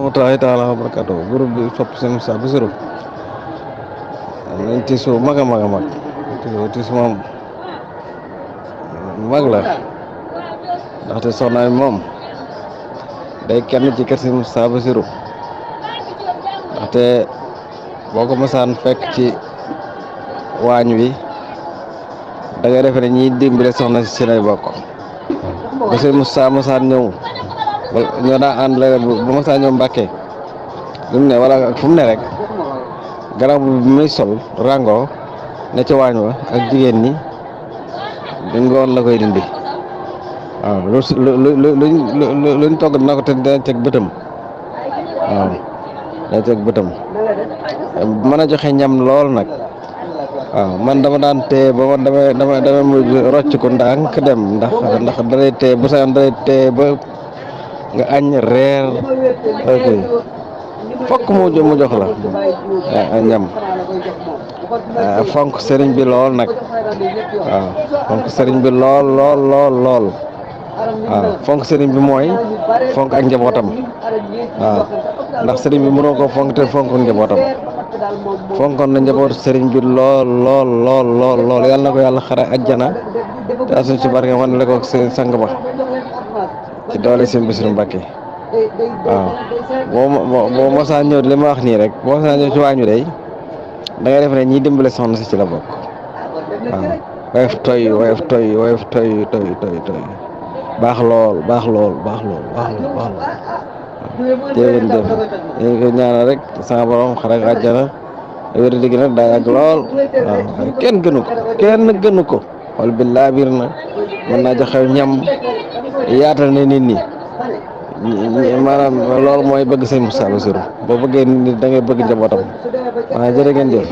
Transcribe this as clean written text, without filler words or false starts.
rahmatullahi taala wa barakatuh groupe bi sopp seen Moussa Bassirou nañ tiis bu mag a mag a mag tiis moom mag la ndaxte soxna mi moom day kenn ci kër si Moussa Bassirou ndaxte boo ko mësaan fekk ci waañ wi da ngay defe ne ñiy dimbale soxna si lay bokk ba si Moussa mësaan ñëw ba ñoo daa ànd la ba mësaan ñëw Mbàkke lu mu ne wala fu mu ne rek garab bi muy sol rango ne ci waañ wa ak jigéen ñi di ngoon la koy dindi waaw luñ togg dina ko te dina teg bëtam waaw dina teg bëtam mën a joxe ñam lool nag waaw man dama daan téye ba ma dama mujj rocc ko ndànk dem ndax dalay téye bu sayoon dalay téye ba nga añ reer ok fokk mu jox la ñam fonk sëriñ bi lool nag waaw fonk sëriñ bi lool waaw fonk sëriñ bi mooy fonk ak njabootam waaw ndax sëriñ bi mënoo ko fonk te fonk njabootam fonkoon na njabootu sëriñ bi lool yàlla na ko yàlla xare ajjana te asuñ ci barke wan le ko seen sang ba ci doole seen Bassirou Mbacké waaw boo mosaa ñëw li ma wax nii rek boo mosaa ñëw ci waañu day da ngay def ne ñiy dimbale soxna si ci la bokk waaw woyof toy baax lool jërëjëf ñu ko ñaanal rek sama borom xare ak àjjana wér digi nag daa yàgg lool waaw kenn gënu ko xol bi laabir na mën naa joxe ñam yaatal ne nit ñi maanaam loolu mooy bëgg sëñ Moussa Bassirou boo bëggee nit ñi da ngay bëgg njabootam waaw jërë ngeen jëf